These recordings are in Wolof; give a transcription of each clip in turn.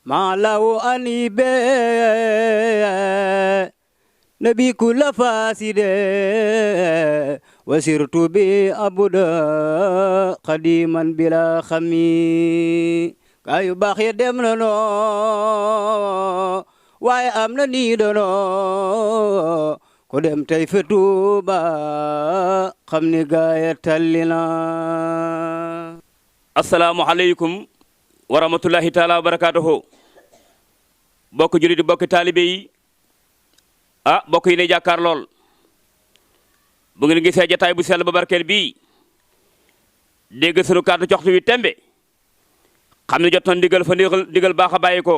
ما له أنيب نبي كل فاسد وسرت بأبدا قديما بلا خمي كاي باخي دم نو واي امنا ني دونو ko dem tay fa Tuuba xam ni gaaya tallina assalaamu aleykum wa rahmatullahi taala wa barakatuhu bokk jullit bokk taalibe yi bokk yi ne jàkkaar lool bu ngeen gisee jataay bu sell ba barkeel bii dégg sunu kàddu coxtu wi tembe xam ne jot na ndigal fa ndigal baax a bàyyi ko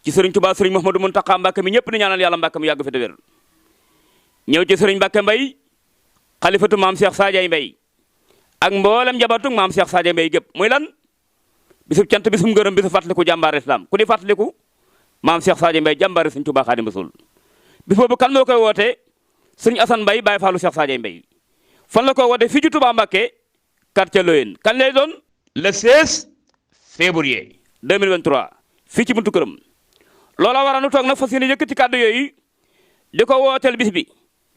ci sëriñ Tuubaa sëriñ Mouhamadou Mountakha Mbacké mi ñëpp di ñaanal yàlla Mbacké mu yàgg fi te wér ñëw ci sëriñ Mbacké Mbaye xalifatu maam Cheikh Sadiay Mbaye ak mboolem njabootu maam Cheikh Sadiay Mbaye gépp muy lan bisub cant bisum ngërëm bisu fàttaliku jàmbaar islam ku di fàttaliku maam Cheikh Sadiay Mbaye jàmbaar sëriñ Tuubaa Xaadimu Rasuul bis boobu kan moo koy woote sëriñ Assane Mbaye Baye Fallou Cheikh Sadiay Mbaye fan la koy woote fii ci Touba Mbacké quartier Loyenne kan lay doon le 16 février 2023 fii ci buntu këram loola waral nu toog nag fas yéene yëkkati kàddu yooyu di ko wooteel bis bi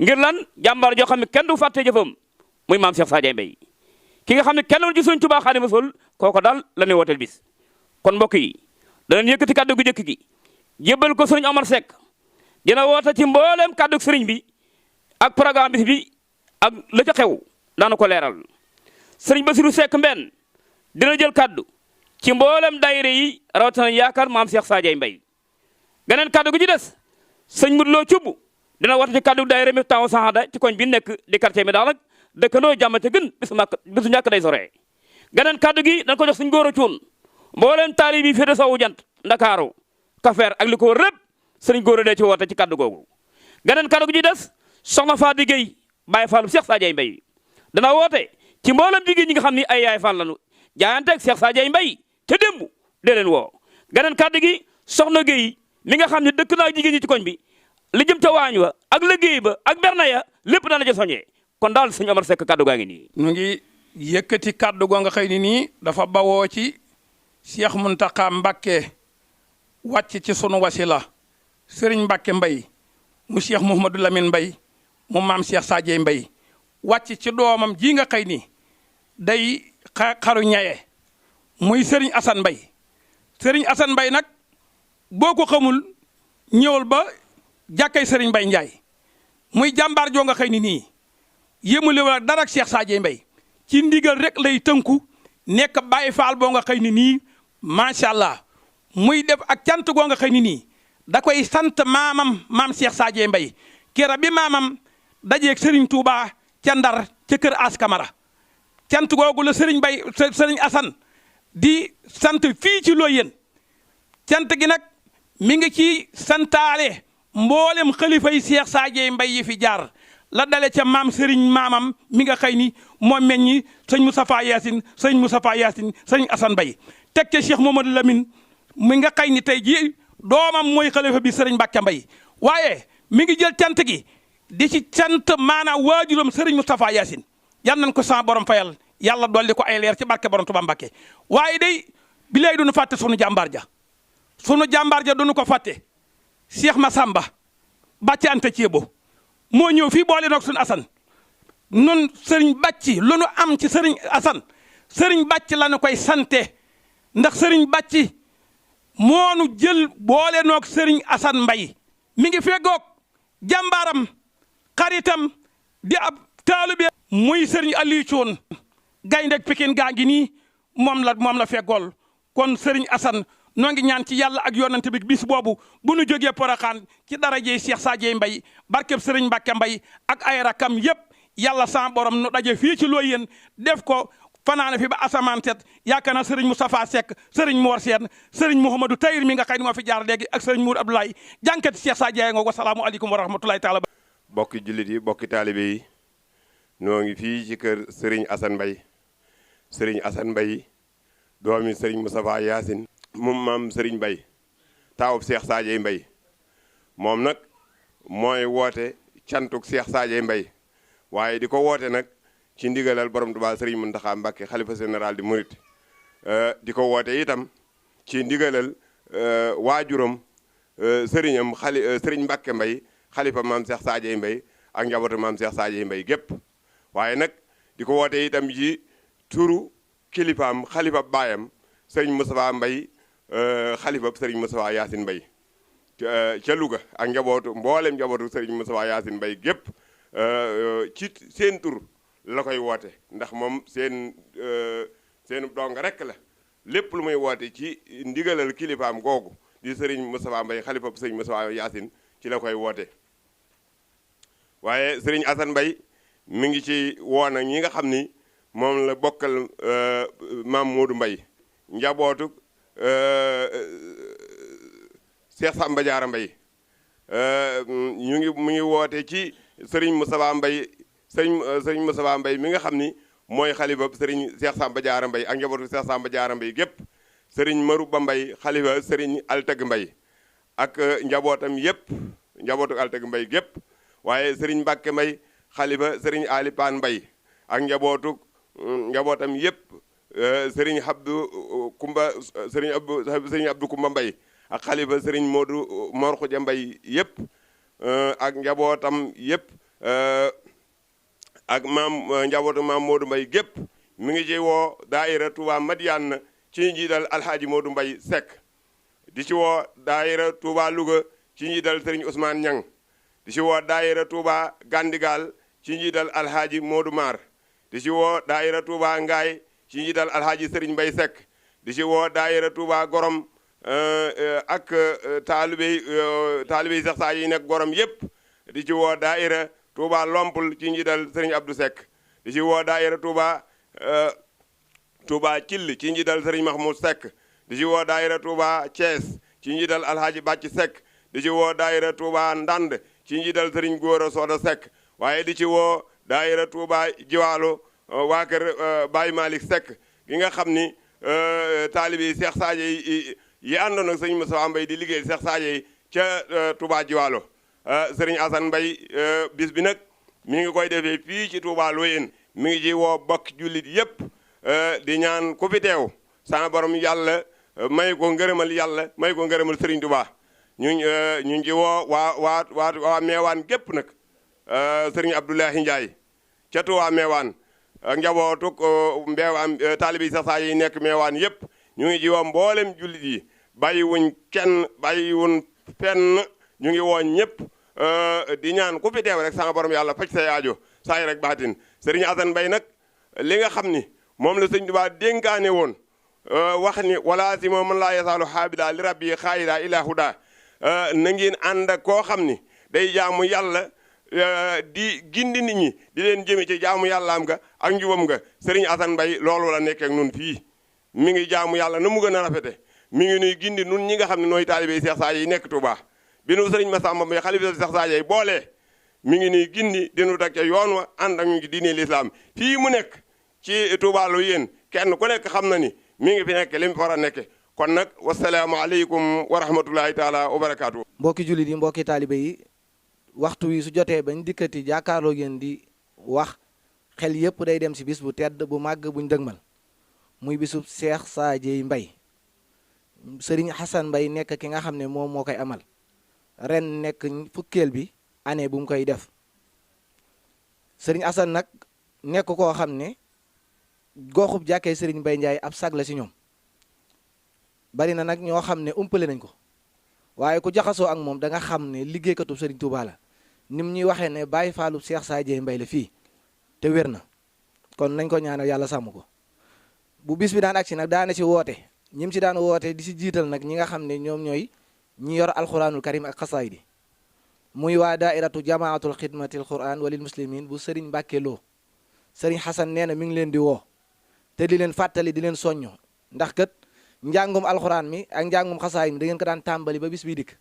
ngir lan jàmbaar joo xam ne kenn du fàtte jëfam muy maam Cheikh Sadiay Mbaye ki nga xam ne kenn ci Sëriñ Tuubaa Xaadimu Rasuul kooko daal la ñuy wooteel bis kon mbokk yi danañ yëkkati kàddu gu njëkk gi jébbal ko sëriñ Omar Seck dina woote ci mbooleem kàddu sëriñ bi ak programme bis bi ak la ca xew daana ko leeral sëriñ Bassirou Seck Mbène dina jël kàddu ci mboolem daayira yi rawatina yaakaar maam Cheikh Sadiay Mbaye geneen kàddu gu ci des sëñ Modou Lo Thioub dina woote ci kàddu daayira mi taw saxada ci koñ bi nekk di quartier mi daal nag dëkkandoo jàmm ca gën bisu ñàkk day sore geneen kàddu gi dañ ko jox suñ góor a cuun mbooleem taalib yi féete sowu jant Ndakaaru Kafeer ak li ko rëpp sëriñ góor a dee ci woote ci kàddu googu geneen kàddu gu ci des soxna Fatou Gueye Baye Fallou Cheikh Sadiay Mbaye dana woote ci mboolem jigéen ñi nga xam ni ay yaay Fall lañu jaayanteeg Cheikh Sadiay Mbaye te démb dee leen woo geneen kàddu gi soxna Gueye mi nga xam ne dëkk naa jigéen ñi ci koñ bi li jëm ca waañ wa ak liggéey ba ak berna ya lépp dana ca soññee kon daal sëñ Omar Seck kàddu gaa ngi nii ñu ngi yëkkati kàddu goo nga xëy ni nii dafa bawoo ci Cheikh Mountakha Mbacké wàcc ci sunu wasila Serigne Mbacké Mbaye mu Cheikh Mouhamadou Lamine Mbaye mu maam Cheikh Sadiay Mbaye wàcc ci doomam ji nga xëy ni day xaru ñaye muy Serigne Assane Mbaye Serigne Assane Mbaye nag boo ko xamul ñëwal ba jàkkay Serigne Mbaye Ndiaye muy jàmbaar joo nga xëy ni nii yémule wala dara ak Cheikh Sadiay Mbaye ci ndigal rek lay tënku nekk Baye Fall boo nga xëy ni nii macha allah muy def ak cant goo nga xëy ni nii da koy sant maam Cheikh Sadiay Mbaye kera bi maamam dajeeg Serigne Touba ca Ndar ca kër As Camara cant googu la Serigne Assane di sant fii ci Loyenne cant gi nag mi ngi ci santaale mboolem xalifa yi Cheikh Sadiay Mbaye yi fi jaar la dale ca maam Serigne maamam mi nga xëy ni moo meññi sëñ Moustapha Yacine sëñ Assane Mbaye teg ca Cheikh Mamadou Lamine mi nga xëy ni tey jii doomam mooy xalifa bi Serigne Mbacké Mbaye waaye mi ngi jël cant gi di ci cant maanaam waajuram Serigne Moustapha Yacine yan nañ ko sa borom fayal yàlla dolli ko ay leer ci barke borom Touba Mbacké waaye day bi léegi duñu fàtte sunu jàmbaar ja duñu ko fàtte Cheikh Massamba Bàcci Anta Ceebo moo ñëw fii boole noog suñu Assane nun sëriñ Bàcci lu nu am ci sëriñ Assane sëriñ Bàcci la nu koy sante ndax sëriñ Bàcci moo nu jël boole noog sëriñ Assane Mbaye mi ngi feggoog jàmbaaram xaritam di ab taalibe muy sëriñ Aliou Thioune gayndeg Pikine gaa ngi nii moom la feggool kon sëriñ Assane noo ngi ñaan ci yàlla ak yonante bi bis boobu bu nu jógee Porokhane ci darajey Cheikh Sadiay Mbaye barkeb Serigne Mbacké Mbaye ak ay rakam yëpp yàlla sa borom nu daje fii ci Loyenne def ko fanaane fi ba asamaan set yaakaar naa Serigne Moustapha Seck Serigne Mor Sène Serigne Mouhamadou Tayir mi nga xëy ni moo fi jaar léegi ak Serigne Mour Abdoulaye jànkati Cheikh Sadiay nga ko salaamu aleykum wa rahmatulahi taala. bokki jullit yi bokki taalibe yi noo ngi fii ci kër Serigne Assane Mbaye doomi Serigne Moustapha Yacine moom maam Serigne Mbaye taawub Cheikh Sadiay Mbaye moom nag mooy woote cantuk Cheikh Sadiay Mbaye waaye di ko woote nag ci ndigalal borom Tuubaa Serigne Mountakha Mbacké xalifa général di Mouride di ko woote itam ci ndigalal waajuram sëriñam sëriñ Mbàkke Mbay xalifa maam Cheikh Sadio Mbay ak njabootu maam Cheikh Sadio Mbay gépp waaye nag di ko woote itam ci turu kilifaam xalifa baayam sëriñ Moustapha Mbay xalifa sëriñ Moustapha Yaasin Mbay ca Louga ak mboolem njabootu sëriñ Moustapha Yaasin Mbay gépp ci seen tur la koy woote ndax moom seen dong rek la lépp lu muy woote ci ndigalal kilifaam googu di sëriñ Moustapha Mbay xalifa sëriñ Moustapha Yaasin ci la koy woote waaye sëriñ Assane Mbay mi ngi ci woon ak ñi nga xam ni moom la bokkal maam Modou Mbay njabootu Cheikh Samba Diarra Mbay mu ngi woote ci sëriñ Moustapha Mbay sëriñ Moustapha Mbay mi nga xam ni mooy xalifa sëriñ Cheikh Samba Diarra Mbay ak njabootu Cheikh Samba Diarra Mbay gépp sëriñ Marouba Mbay xalifa sëriñ Alteg Mbay ak njabootam yépp njabootu Alteg Mbay gépp waaye sëriñ Mbàkke Mbay xalifa sëriñ Ali Paan Mbay ak njabootam yépp sëriñ Abdou Kumba sëriñ Abdou Kumba Mbay ak xalifa sëriñ Modou Mor Xuja Mbay yépp ak njabootam yépp ak njabootu maam Modou Mbay gépp mi ngi ci woo daayira Touba Madiane ci njiital alhaaji Modou Mbay Seck di ci woo daayira Touba Louga ci njiital sëriñ Ousmane Ñang di ci woo daayira Touba Gandigal ci njiital alhaaji Modou Mar di ci woo daayira Touba Ngaay ci njiital alhaaji sëriñ Mbay Seck di ci woo daayira Touba Gorom ak taalibey Seex Saa yi nekk Gorom yépp di ci woo daayira Touba Lompul ci njiital sëriñ Abdou Seck di ci woo daayira Touba Cill ci njiital sëriñ Mahmoud Seck di ci woo daayira Touba Thiès ci njiital alhaaji Bàcc Seck di ci woo daayira Touba Ndand ci njiital sëriñ Góora Sooda Seck waaye di ci woo daayira Touba Jiwaalo waa kër Baye Malick Seck gi nga xam ni taalibi Cheikh Sadio yi àndoon ak sëriñ Moustapha Mbay di liggéey Cheikh Sadio yi ca Touba Jiwaalo sëriñ Assane Mbay bis bi nag mi ngi koy defee fii ci Touba Loyeen mi ngi ci woo bokk jullit yépp di ñaan ku fi teew sama borom yàlla may ko ngërëmal yàlla may ko ngërëmal sëriñ Touba ñu ngi ci woo waa Meewaan gépp nag sëriñ Abdoulahi Ndiaye ca Touba Meewaan ak njabootu Mbeewaan taalibi Seex Sadio yi nekk Meewaan yépp ñu ngi ci woo mboolem jullit yi bàyyiwuñ kenn bàyyiwuñ fenn ñu ngi woo ñëpp di ñaan ku fi teew rek sama borom yàlla faj sa yaajo saa yi rek baatin sëriñ Assane Mbay nag li nga xam ni moom la sëñ Tuubaa dénkaane woon wax ni wala si moo mën laa yasaalu xaabida li rabbi xaayida ila huda na ngeen ànd ak koo xam ni day jaamu yàlla di gindi nit ñi di leen jëme ci jaamu yàllaam nga ak njubam nga sëriñ Assane Mbay loolu la nekkee ak nun fii mi ngi jaamu yàlla na mu gën a rafete mi ngi nuy gindi nun ñi nga xam ne nooy taalibe Seex Sadio yi nekk Touba bi nu sëriñ Massamba Mbay xalifa Seex Sadio yi boolee mi ngi nuy gindi dinu teg ca yoon wa ànd ak ñu ci diine lislaam fii mu nekk ci Touba Loyeen kenn ku nekk xam na ni mi ngi fi nekk li mu war a nekke kon nag wasalaamaaleykum wa rahmatullahi taala wa barakaatu. mbokki jullit yi mbokki taalibe yi waxtu wi su jotee bañ dikkati jàkkaarloo ngeen di wax xel yëpp day dem si bis bu tedd bu màgg buñ dëgmal muy bisub Seex Sadio Mbay sëriñ Assane Mbay nekk ki nga xam ne moom moo koy amal ren nekk fukkeel bi année bu mu koy def sëriñ Assane nag nekk koo xam ne goxub jàkkee sëriñ Mbay Njaay ab sag la si ñoom bari na nag ñoo xam ne umpale nañ ko waaye ku jaxasoo ak moom da nga xam ne liggéeykatub sëriñ Touba la nim ñuy waxee ne bàyyi faalub Seex Sadio Mbay la fii te wér na kon nañ ko ñaanal yàlla sàmm ko bu bis bi daan agsi nag daana ci woote ñim ci daan woote di si jiital nag ñi nga xam ne ñoom ñooy ñi yor alquranul karim ak xasaayid yi muy waa daairatu jamaatul xidmatil quran walil muslimin bu sëriñ Mbàkke Lo sëriñ Xasan nee na mi ngi leen di woo te di leen fàttali di leen soñño ndax kat njàngum alxuraan mi ak njàngum xasaayid mi da ngeen ko daan tàmbali ba bis bi dikk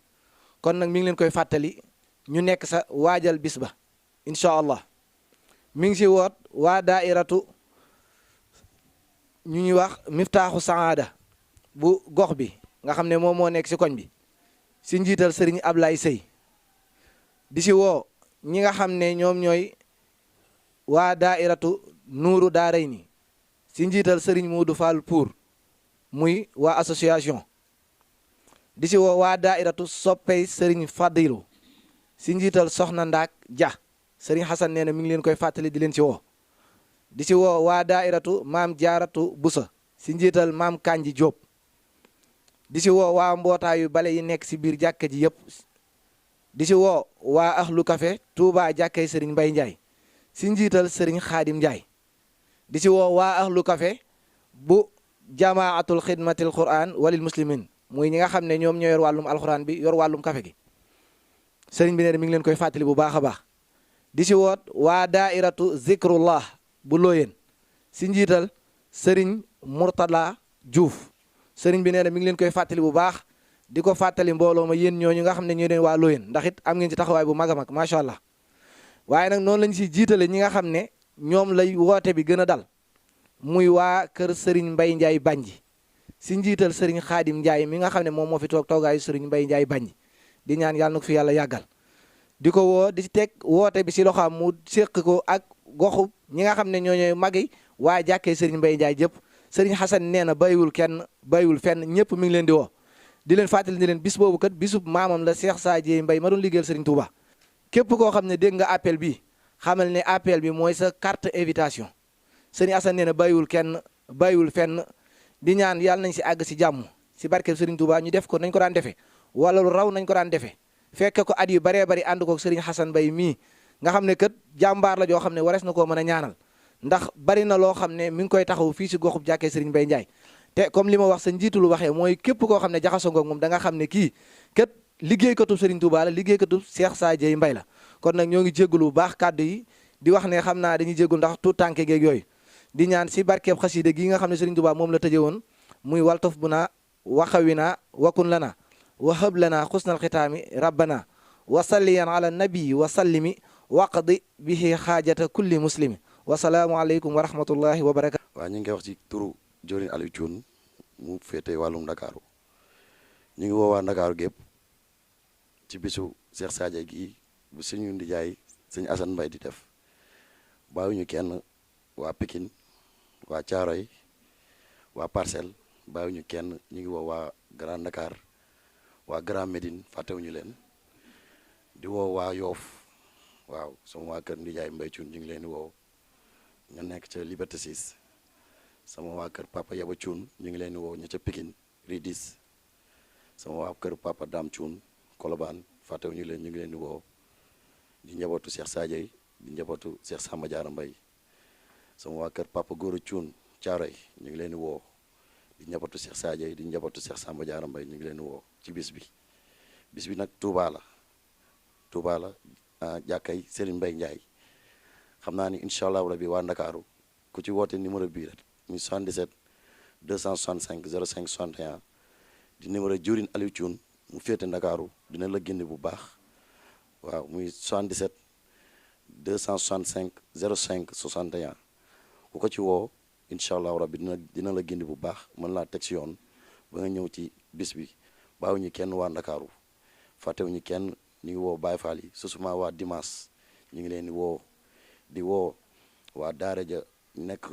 kon nag mi ngi leen koy fàttali ñu nekk sa waajal bis ba incha allah mi ngi si woot waa daairatu ñu ñuy wax miftaaxu saada bu gox bi nga xam ne moom moo nekk si koñ bi si njiital sëriñ Ablaye Sey di si woo ñi nga xam ne ñoom ñooy waa daairatu nuuru daaray ni si njiital sëriñ Modou Fall pour muy waa association di si woo waa daairatu soppey sëriñ Fadilu si njiital soxna Ndaak Ja sëriñ Xasan nee na mi ngi leen koy fàttali di leen ci woo. di si woo waa daairatu maam Jaaratu Busa si njiital maam Kanji Jóob di si woo waa mbootaayu bale yi nekk si biir jàkka ji yëpp. di si woo waa Ahlu Café Touba jàkkay sëriñ Mbay Njaay si njiital sëriñ Xaadim Njaay di si woo waa Ahlu Café bu jamaatul xidmatil quran walil muslimin muy ñi nga xam ne ñoom ñoo yor wàllum alquran bi yor wàllum café gi sëriñ bi nee na mi ngi leen koy fàttali bu baax a baax. di si woot waa daairatu zikrullah bu looyeen si njiital sëriñ Murtala Diouf sëriñ bi nee na mi ngi leen koy fàttali bu baax di ko fàttali mbooloo ma yéen ñooñu nga xam ne ñoo leen waa looyeen ndax it am ngeen ci taxawaay bu mag a mag macha allah. waaye nag noonu lañ si jiitale ñi nga xam ne ñoom lay woote bi gën a dal muy waa kër sëriñ Mbay Njaay Banji si njiital sëriñ Xaadim Njaay mi nga xam ne moom moo fi toog toogaayu sëriñ Mbay Njaay Banji di ñaan yàlla na ko fi yàlla yàggal. di ko woo di teg woote bi si loxoom mu séq ko ak goxu ñi nga xam ne ñooñooy magi waa jàkkee sëriñ Mbay Njaay jëpp sëriñ Xasan nee na bàyyiwul kenn bàyyiwul fenn ñëpp mi ngi leen di woo di leen fàttali ni leen bis boobu kat bisub maamam la Cheikh Sadio Mbay ma doon liggéeyal sëriñ Touba képp koo xam ne dégg nga appel bi xamal ne appel bi mooy sa carte invitation sëriñ Xasan nee na bàyyiwul kenn bàyyiwul fenn di ñaan yàlla nañ si àgg si jàmm si barkeb sëriñ Touba ñu def ko nañ ko daan defee wala lu raw nañ ko daan defee fekk ko at yu baree bari ànd koog sëriñ Xasan Mbay mii nga xam ne kat jàmbaar la joo xam ne warees na koo mën a ñaanal ndax bari na loo xam ne mi ngi koy taxaw fii si goxub jàkkee sëriñ Mbay Njaay te comme li ma wax sa njiitu lu waxee mooy képp koo xam ne jaxasoo ngoog moom da nga xam ne kii kat liggéeykatub sëriñ Touba la liggéeykatub Cheikh Sadio Mbay la kon nag ñoo ngi jégalu bu baax kàddu yi di wax ne xam naa dañuy jégalu ndax tout tànke geeg yooyu di ñaan si barkeeb xasida gi nga xam ne sëriñ Touba moom la tëje woon muy waltaf bu naa waxawi naa wakun lana wahab lana xusnal xitaami rabbana wa salliyan ala nabii wa sallimi waqdi bihi xaajata kulli muslimi wasalaamu aleykum wa rahmatullahi wa barakatu. waaw ñu ngi koy wax ci turu Joriñ Aliou Thioune mu féete wàllum Ndakaaru ñu ngi woowaa Ndakaaru gépp ci bisu Cheikh Sadio gi bu suñu ndijaay sëñ Assane Mbaye di def bàyyiwuñu kenn waa Pikine waa Thiaroye waa Parcelles bàyyiwuñu kenn ñu ngi woo waa Grand Dakar waa Grand Médine fàttewuñu leen di woo waa Yoof waaw sama waa kër ndijaay Mbaye Thioune ñu ngi leen di woo nga nekk ca Liberté 6 sama waa kër papa Yaba Thioune ñu ngi leen di woo ña ca Pikine Ridis sama waa kër papa Dame Thioune Colobane fàttewuñu leen ñu ngi leen di woo di njabootu Cheikh Sadio di njabootu Cheikh Samba Diarra Mbaye sama waa kër papa Gora Thioune Thiaroye ñu ngi leen di woo di njabootu Cheikh Sadio di njabootu Cheikh Samba Diarra Mbaye ñu ngi leen di woo ci bis bi nag Touba la jàkkay Serigne Mbaye Ndiaye xam naa ni incha allah rabi waa Ndakaaru ku ci woote numéro bii rek muy 77 265 05 61 di numéro Joriñ Aliou Thioune mu féete Ndakaaru dina la génne bu baax waaw muy 77 265 05 61 ku ko ci woo incha allah rabi dina la génne bu baax mën laa teg si yoon ba nga ñëw ci bis bi bàyyiwuñu kenn waa Ndakaaru fàttewuñu kenn ñu ngi woo Baye Fall yi susuma waa Dimanche ñu ngi leen di woo waa Daara ja nekk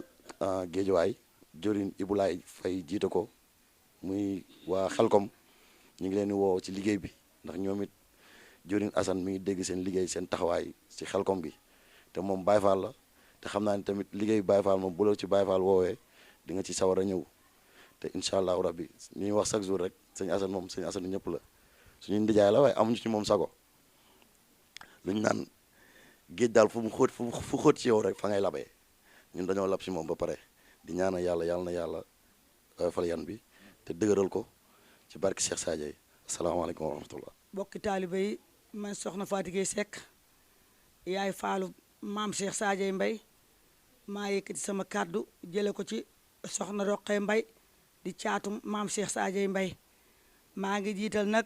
Géejawaay Joriñ Ibulaay Fay jiite ko muy waa Xelkom ñu ngi leen di woo ci liggéey bi ndax ñoom it Joriñ Assane mi ngi dégg seen liggéey seen taxawaay ci Xelkom bi te moom Baye Fall la te xam naa ni tamit liggéey Baye Fall moom bu la ci Baye Fall woowee di nga ci sawar a ñëw te incha allahu rabbi ñuy wax chaque jour rek sëñ Assane moom sëñ Assane ñëpp la suñu ndijaay la waaye amuñu ci moom sago lu ñu naan géej daal fu xóot ci yow rek fa ngay labee ñun dañoo lab ci moom ba pare di ñaanal yàlla na yàlla fal yan bi te dëgëral ko ci barke Cheikh Sadio asalaamaaleykum wa rahmatullah bokki taalibe yi man soxna Fatigé Seck yaay faalu maam Cheikh Sadio Mbay maa yëkkati sama kàddu jële ko ci soxna Roqee Mbay di caatum maam Cheikh Sadio Mbay maa ngi jiital nag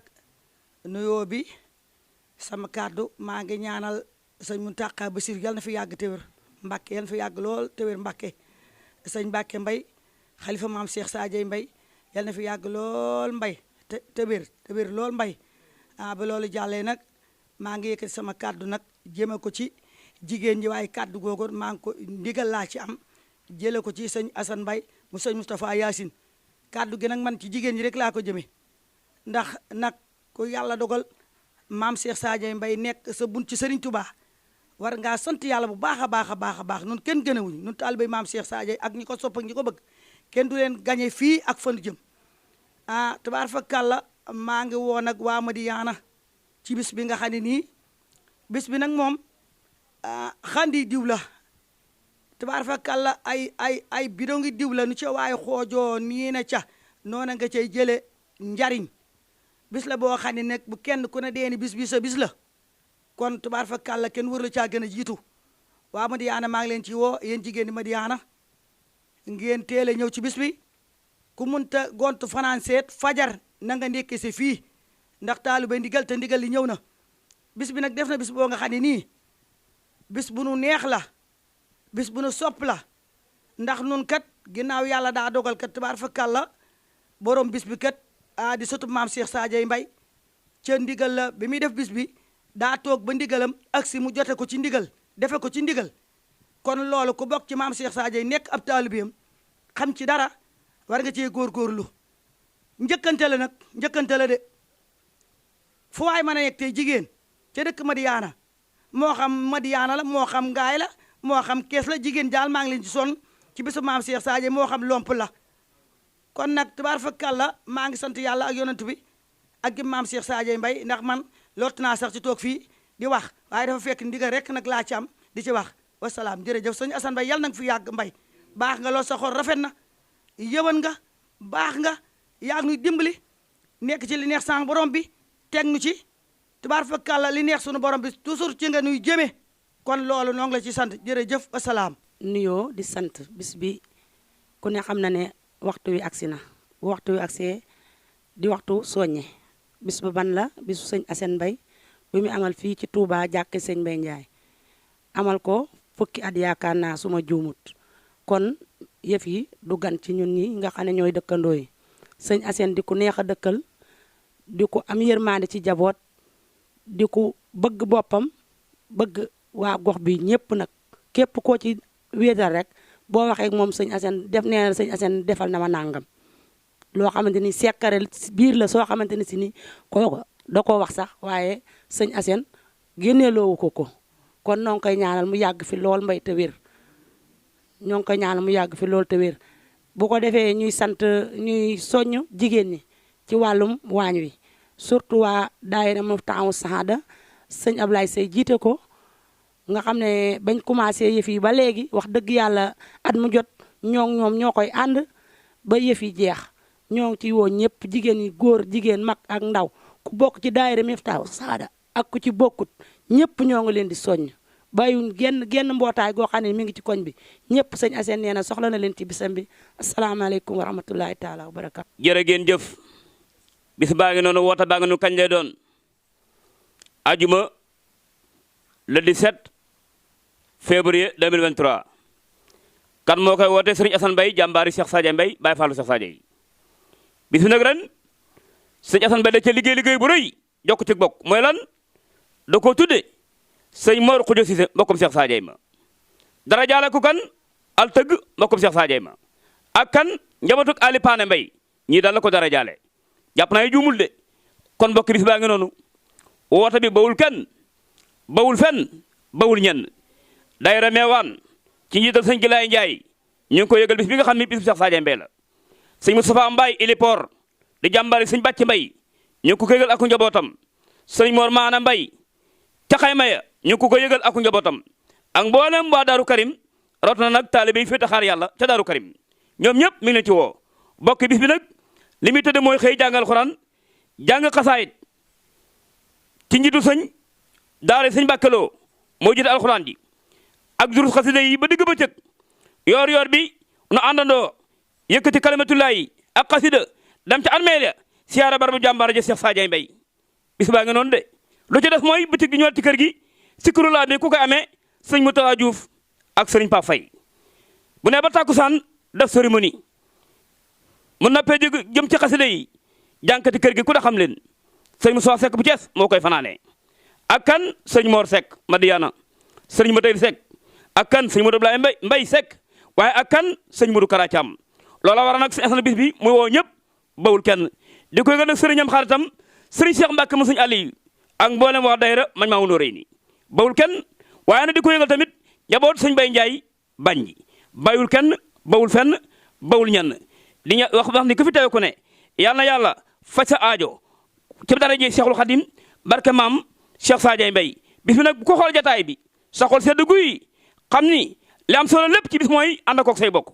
nuyoo bi sama kàddu maa ngi ñaanal sëñ Muntaxa Basiir yal na fi yàgg te wér Mbàkke yal na fi yàgg lool te wér Mbàkke sëñ Mbàkke Mbay xalifa maam Cheikh Sadio Mbay yal na fi yàgg lool Mbay te wér lool Mbay ba loolu jàllee nag maa ngi yëkkati sama kàddu nag jëme ko ci jigéen ñi waaye kàddu googu maa ngi ko ndigal laa ci am jële ko ci sëñ Assane Mbay mu sëñ Moustapha Yaasin kàddu gi nag man ci jigéen ñi rek laa ko jëme ndax nag ku yàlla dogal maam Cheikh Sadio Mbaye nekk sa bunt ci Serigne Touba war ngaa sant yàlla bu baax a baax a baax a baax nun kenn gënewuñu nun taalibe maam Cheikh Sadio ak ñi ko sopp ak ñi ko bëgg kenn du leen gañe fii ak fanu jëm tabaar fa kàlla maa ngi woo nag waa Madiyana ci bis bi nga xam ne nii bis bi nag moom xandi diw la tabaar fa kàlla ay bidon ngi diw la nu ca waaye xoojoo nii na ca noona nga cay jële njariñ bis la boo xam ne nag bu kenn ku ne deeni bis bi sa bis la kon tabaar fa kàlla kenn wër la caa gën a jiitu waa Madiyana maa ngi leen ci woo yéen jigéen di Madiyana ngeen teel a ñëw ci bis bi ku munta gontu fanaan seet fajar na nga ndékke si fii ndax taalibe ndigal te ndigal li ñëw na bis bi nag def na bis boo nga xam ne nii bis bu nu neex la bis bu nu sopp la ndax nun kat ginnaaw yàlla daa dogal kat tabaar fa kàlla borom bis bi kat di sotub maam Cheikh Sadio Mbaye ca ndigal la bi muy def bis bi daa toog ba ndigalam ak si mu jote ko ci ndigal defe ko ci ndigal kon loolu ku bokk ci maam Cheikh Sadio nekk ab taalibeem xam ci dara war nga cee góorgóorlu njëkkante la nag njëkkante la de fu waay mën a yegg tey jigéen ca dëkk Madiyana moo xam Madiyana la moo xam ngaay la moo xam kees la jigéen daal maa ngi leen ci sonn ci bisu maam Cheikh Sadio moo xam lomp la kon nag tabaar fa kàlla maa ngi sant yàlla ak yonent bi ak gi maam Cheikh Sadio Mbaye ndax man lott naa sax ci toog fii di wax waaye dafa fekk ndigal rek nag laa ci am di ci wax wasalaam jërëjëf sëñ Assane Mbaye yàlla na nga fi yàgg Mbaye baax nga lool sa xol rafet na yëwan nga baax nga yaa nuy dimbali nekk ci li neex sang borom bi teg nu ci tabaar fa kàlla li neex sunu borom bi toujours ci nga nuy jëme kon loolu noo ngi la ci sant jërëjëf wasalaam nuyoo di sant bis bi ku ne xam na ne waxtu wi agsi na bu waxtu wi agsee di waxtu soññe bis ba ban la bisu sëñ Assane Mbaye bi mu amal fii ci Touba jàkke sëñ Mbaye Ndiaye amal ko fukki at yaakaar naa suma juumut kon yëf yi du gan ci ñun ñi nga xam ne ñooy dëkkandoo yi sëñ Assane di ku neex a dëkkal di ko am yërmande ci jaboot di ku bëgg boppam bëgg waa gox bi ñëpp nag képp koo ci wéetal rek boo waxee ak moom sëñ Assane def nee na sëñ Assane defal na ma nangam loo xamante ni sekkare biir la soo xamante ni si ni kooku da koo wax sax waaye sëñ Assane génneeloowu ko kon noo ngi koy ñaanal mu yàgg fi lool Mbay te wér ñoo ngi koy ñaanal mu yàgg fi lool te wér bu ko defee ñuy sant ñuy soññ jigéen ñi ci wàllum waañ wi surtout waa daayira Miftaahou Sahada sëñ Ablaye Sey jiite ko nga xam ne bañ commencé yëf yi ba léegi wax dëgg yàlla at mu jot ñoom ñoo koy ànd ba yëf yi jeex ñoo ngi ci woo ñëpp jigéen ñi góor jigéen mag ak ndaw ku bokk ci daayira Miftaahou Sahada ak ku ci bokkut ñëpp ñoo ngi leen di soññ bàyyiwuñ genn mbootaay goo xam ne mi ngi ci koñ bi ñëpp sëñ Assane nee na soxla na leen ci bisam bi asalaamaaleykum wa rahmatullahi taala wa barakaatu. jërë ngeen jëf bis baa ngi noonu woote baa ngi noonu kañ lay doon ajuma le 17 février 2023 kan moo koy woote sëriñ Assane Mbaye jàmbaari Cheikh Sadio Mbaye Baye Fallou Cheikh Sadio yi bis bi nag ren sëriñ Assane Mbaye da ca liggéey bu rëy jokk ci bokk mooy lan da koo tudde sëñ Mor Khoudia Cissé mbokkum Cheikh Sadio ma dara jaale ku kan al tëgg mbokkum Cheikh Sadio ma ak kan njabootug Ali Pané Mbaye ñii daal la ko dara jaale jàpp naa juumul de kon mbokk bis baa ngi noonu woote bi bawul kenn bawul fenn bawul ñenn daayira Meewaan ci njiital sëñ Gilaay Njaay ñu ngi ko yëgal bis bi nga xam ne bis bu Cheikh Sadio Mbaye la sëñ Moustapha Mbaye Ilipor di jàmbari sëñ Bàcc Mbaye ñu ngi ko yëgal ak njabootam sëñ Mor Maana Mbaye ca xayma ya ñu ngi ko yëgal ak njabootam ak mboolem waa Daaru Karim rot na nag taalibe yi féete xaar yàlla ca Daaru Karim ñoom ñëpp mi ngi leen ci woo bokk bis bi nag li muy tëdd mooy xëy jàngal Alxuraan jàng xasaayit ci njiitu sëñ daara sëñ Bàkkaloo moo jiite alxuraan ji ak durus xasida yi ba digg ba cëg yoor bi nu àndandoo yëkkati kalimatullaahi ak xasida dem ca armeel ya siyaara barabu jàmbaara ja Cheikh Sadio Mbaye bis baa nga noonu de lu ci def mooy bëccëg bi ñëwaat ci kër gi sikurulaa bi ku koy amee sëñ Moutawa Diouf ak sëriñ Pape Faye bu ne ba tàkkusaan def cérémonie mu nappee jëm ci xasida yi jànkati kër gi ku da xam leen sëñ Moussa Seck bu Cees moo koy fanaane ak kan sëñ Mor Seck Madiyana sëriñ Matayil Seck ak kan sëñ Modou Ablaye Mbaye Seck waaye ak kan sëñ Modou Kara Thiam loola war a nag sëñ Assane bis bi muy woo ñëpp bawul kenn di ko yëgal nag sëriñam xaritam sëriñ Cheikh Mbacke mu sëñ Aliou ak mboolem wax dayra mañ maa wunoo rëy nii bawul kenn waaye nag di ko yëgal tamit njaboot sëñ Bay Njaay bañ bayul kenn bawul fenn bawul ñenn di ña wax ni ku fi teew ku ne yàlla na yàlla faj sa aajo ci dara ji Cheikhul Khadim barke maam Cheikh Sadio Mbaye bis bi nag bu ko xool jataay bi sa xol sedd guy xam ni li am solo lépp ci bis mooy ànd koog say bokk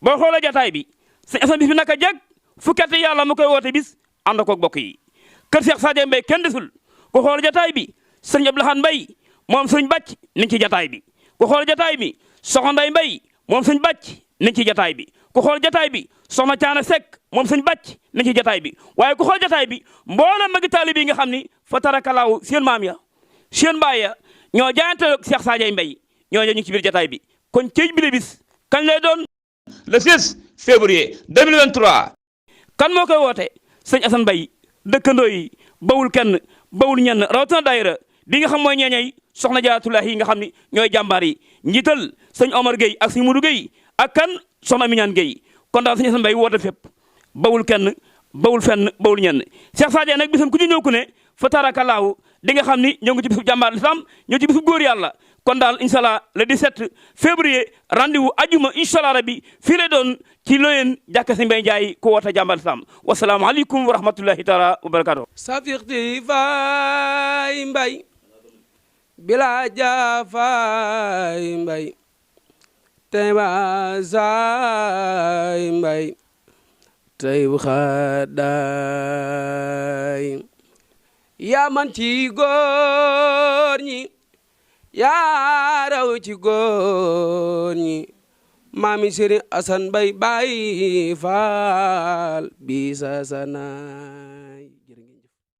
boo xoolee jataay bi sëñ Assane bis bi naka jag fukki at yàlla mu koy woote bis ànd koog bokk yi kër Cheikh Sadio Mbaye kenn desul ku xool jataay bi sëñ Abdoulahan Mbaye moom sëñ bàcc ni ci jataay bi ku xool jataay bi soxna Nday Mbaye moom sëñ bàcc ni ci jataay bi ku xool jataay bi soxna Caana Seck moom sëñ bàcc ni ci jataay bi waaye ku xool jataay bi mboolem magi taalibe yi nga xam ni fa tarakalaaw seen maam ya seen baay ya ñoo jaayante Cheikh Sadio Mbaye ñoo ñu ngi ci biir jataay bi kon cëj bi la bis kañ lay doon le 16 février 2023 kan moo koy woote sëñ Assane Mbaye dëkkandoo yi bawul kenn bawul ñenn rawatina daayira bi nga xam mooy ñeeñay soxna Jaaratullaahi yi nga xam ni ñooy jàmbaar yi njiital sëñ Omar Gueye ak sëñ Modou Gueye ak kan soxna Mignane Gueye kon daal sëñ Assane Mbaye woote fépp bawul kenn bawul fenn bawul ñenn Cheikh Sadio nag bisam ku ci ñëw ku ne fa tarakalaahu di nga xam ni ñoo ngi ci bisu jàmbaar lislaam ñoo ci bisu góor yàlla kon daal incha allah le 17 février rendez-vous ajuma incha allah rabbi fii lay doon ci Loyeen jàkka si Mbay Njaay ku woote jàmbaar lislaam wasalaamu aleykum wa rahmatullahi taala wa barakatuh safiqti fay mbay bila jafay mbay teba say mbay tey bu xadaay yaa man ci góor ñi yaa raw ci góor ñi maami Serigne Assane Mbaye Baye Fall bi sa sana